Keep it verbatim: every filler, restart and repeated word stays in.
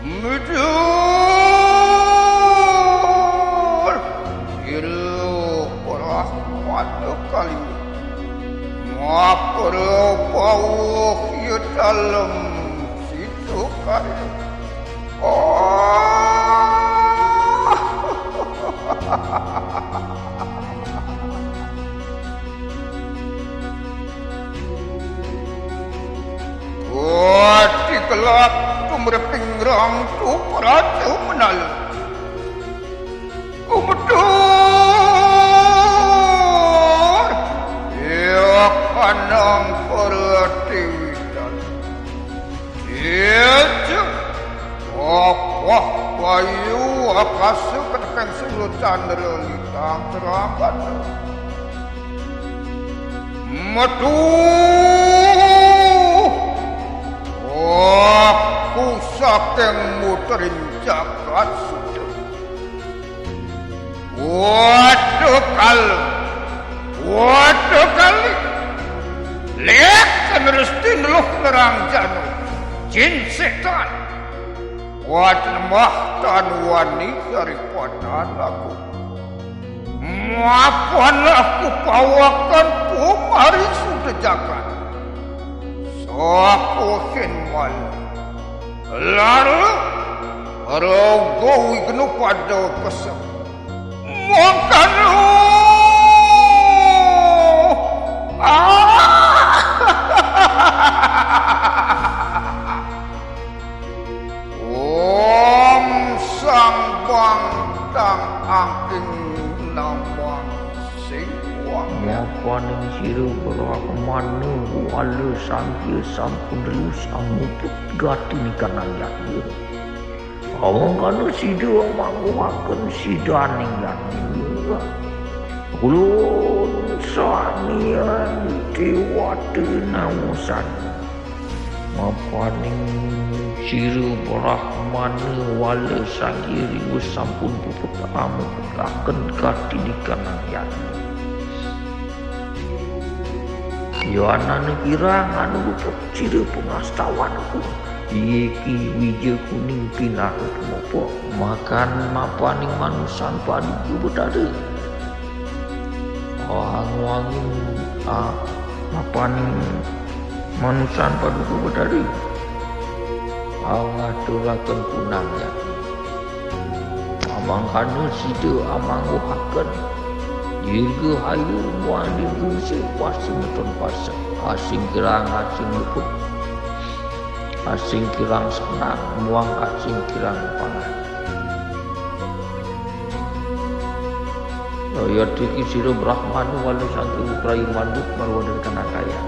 Mujur, sira ora madu kali. Mapura pawuh ya dalem situ kali. Oh. Wati kelak tumreping rangtu praja menala. Umedur, ya kanang para dewi dan. Iya, Cuk. Wah, wah, bayu akasa ketepeng sulu candra litang terang batu. Metu aku saking muterin jagat suda. Waduh kal, waduh kali. Lihat senerus tinluh nerang janu. Jin setan. Kuat lemah tan wani daripada lagu. Mapan aku pawakan pumari suda jagat. Sakuhin malu. Lalu rogo wignu pada kesem. Mangkanu. Ah. Om Sang Bantang Angking Namang Sing Wangya. Mapaning sira Brahmana wala sangya sampun riwus amuput gati nikanang yatya. Awangkana sida amangguhaken sidaning yatya. Ulun samian dewata nawasana. Mapaning sira Brahmana wala sangya riwus sampun puput amuputaken gati nikanang yatya. Yanana kirang anu luput sira pangastawanku. Iki wija kuning pinaka kemopo. Makan mapaning manusan paduka Betara. Wang-wangin, ah, mapaning manusan paduka Betara. Pangaturaken punang yatya. Amangkana sida amangguhaken dirgahayu muang dirgawisa, pasti neton pasek, asing kirang asing luput, asing kirang sanak muang asing kirang pangan. Yadiki sira Brahmana wala sangya putra Imanduk marwadan kanakaya.